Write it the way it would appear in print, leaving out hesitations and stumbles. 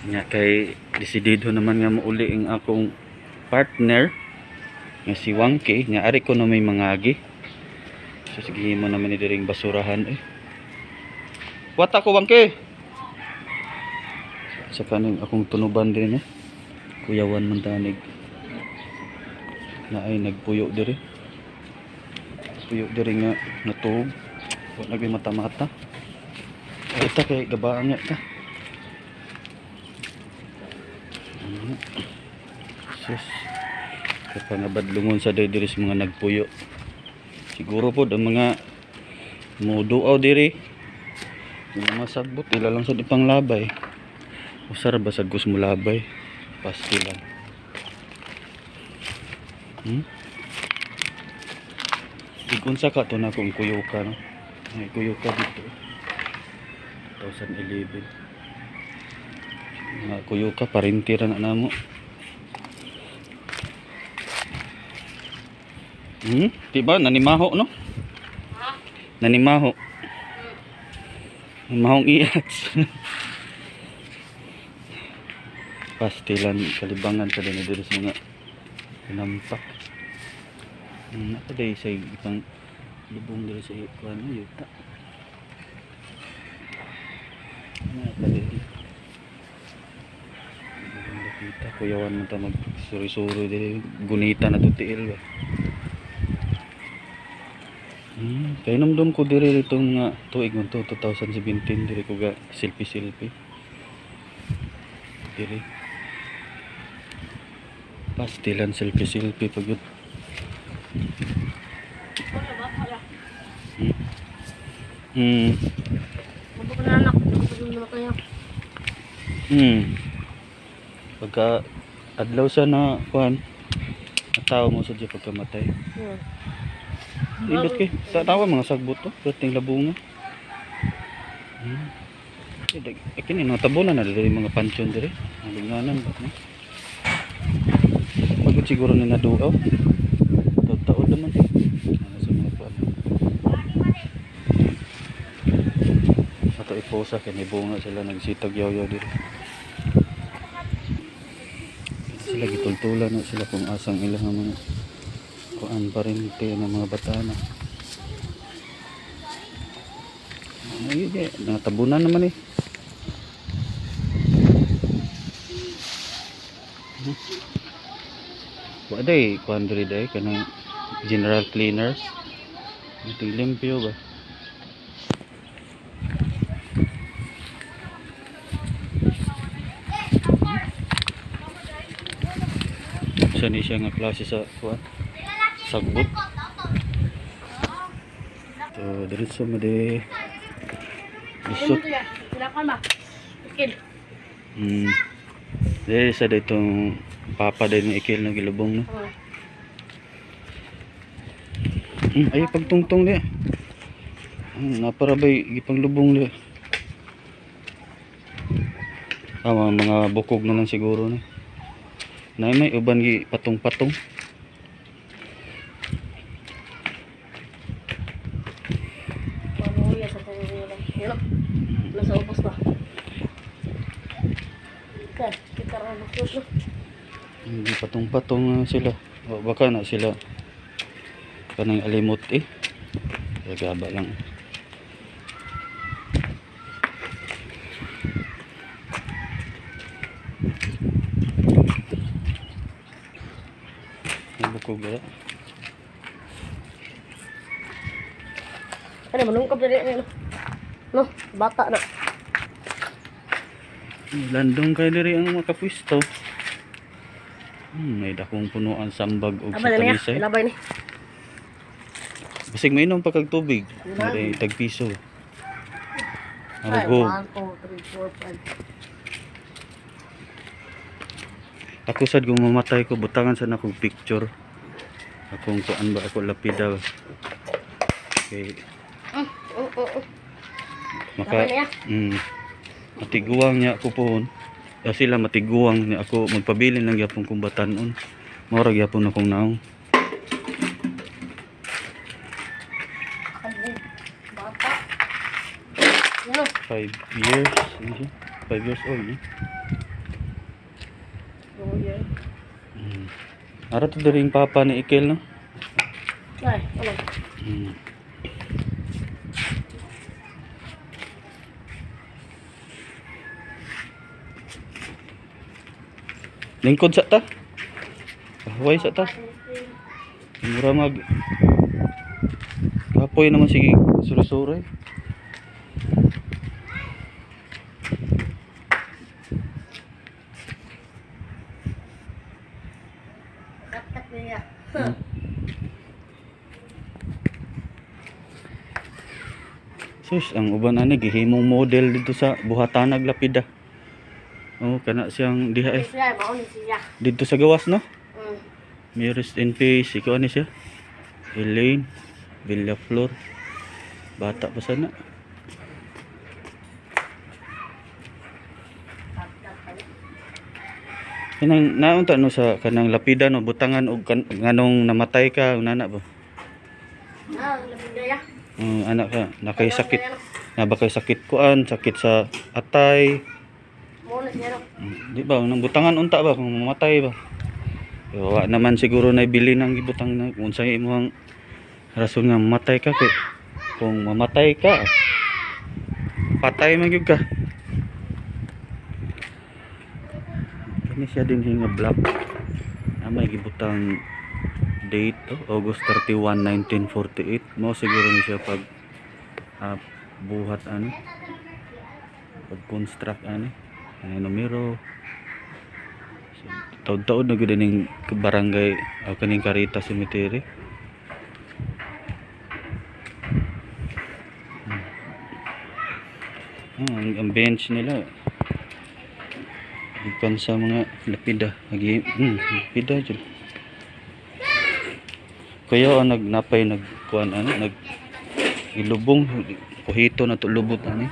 Nya kay desidido naman nga mauli ang akong partner nga si Wangke nga ari ko na may mangagi. So sige mo naman ni diring basurahan eh. Wata ko, Wangke. Sa kaning akong tunuban din eh. Kuyawan man tanig. Na ay nagpuyo diri. Puyo diri nga natuog. Wa na mata-mata. Ay ta kay gabaan nga ta. Ano? Sus. Kapangabadlungon sa diri sa mga nagpuyo. Siguro po ang mga muduaw diri. Yung mga sagbot, ila lang sa ipang labay. Usar ba sa gus mo labay? Pasti lang. Igunsa ka to na kung kuyo ka, no? May kuyo ka dito. 2011. Mga kuyo ka, parintira na namo. Di ba? Nanimaho, no? Nanimaho. Mahong iyats. Pastilan, kalibangan sa din diri sa mga tinampak. Nakaday sa ipang lubong diri sa kuan yuta. Nakaday. Lubong dapita kuyawan mo ta mag suri-suri diri gunita na to tiil ba. Kay namdum ko diri itong nga tuig man to 2017 diri ko ga selfie selfie. Diri. Pastilan selfie selfie pag yun. Mabukan na anak. Mabukan na kayo. Pagka adlaw sa na kuan tao mo sa di pagkamatay. Nindot kay sa tawa mga sagbot to, perting labunga. Eh, eh, kini natabunan na diri mga pansyon diri. Nalunganan ba no? Pagod siguro ni naduaw. Taod naman. Ano sa mga kuan. Ato iposa kay may bunga sila nagsitag yaw-yaw diri. Sila gitultulan na sila kung asang ilang mga kuan parente ng mga bata na. Ay, ay, natabunan naman eh. Wa day, kuan diri day kanang general cleaners. Iting limpyo ba? Siya ni siya nga klase sa kuan sagbot. So, diretso mo di. Lisot. Kailangan ba? Ikil. Dili sa ditong papa din ng ikil ng gilubong no. Oo. Ay pagtungtong di. Naparabay gipanglubong di. Ah, mga bukog na lang siguro na. Nay may uban gi patong-patong. Manuya sa pangungula. Yan o. Nasa ubos ba? Kita, kita rin ang no? Hindi patong-patong na sila. O, baka na sila kanang alimot eh. Kaya gaba lang. Ang bukog ba? Ano, manungkap na rin. No, bata na. Landong kay diri ang makapwisto. May dakong punuan sambag og Aba sa na niya. talisay. Ilabay ni. Basig mainom pa kag tubig. May tag piso. Ay, Ako. 1, 2, 3, 4, 5. Ako sad kung mamatay ko butangan sa akong picture. Akong kuan ba ako lapida ba. Okay. Oo. Maka Laban na ya. Matiguang niya ako pohon. Ah, sila matiguang niya ako magpabilin lang gyapon kong batanon. Mao ra gyapon akong naong. Bata. Yan o. 5 years, ano siya? 5 years old, eh. Ara to diri yung papa ni Ikel, no? Ay, ano? Lingkod sa ta. Kahuway sa ta. Mura mag kapoy naman sige suri-suri. Kat-kat niya. Sus, ang uban ani gihimong model dito sa Buhatanag Lapida. Oh, kana siyang diha eh. Siya, mao ni siya. Dito sa gawas, no? Mm. May rest in peace. Ikaw ano siya? Elaine Villaflor. Bata pa sana. Kat-kat pa niya. Kanang naunta no sa kanang lapida no butangan og nganong namatay ka unana ba? Ah, labing daya. Anak ka nakay sakit na ba kay sakit kuan, sakit sa atay. Mao na siya, no? Di ba nang butangan unta ba kung mamatay ba? Eh, wa naman siguro na ibili ng gibutang na kung unsay imong rason nga mamatay ka kay kung mamatay ka patay man gyud ka. Kini siya din nga block na may gibutang date oh, August 31, 1948. Mo siguro ni siya pag buhat ani, pag construct ani ay numero. So, taod-taod na gyud ining barangay o kaning Carita Cemetery. Ang bench nila gikan sa mga lapida agi lapida jud. Kaya ang nagnapay nagkuan ano nag gilubong kuhito na to lubot ani.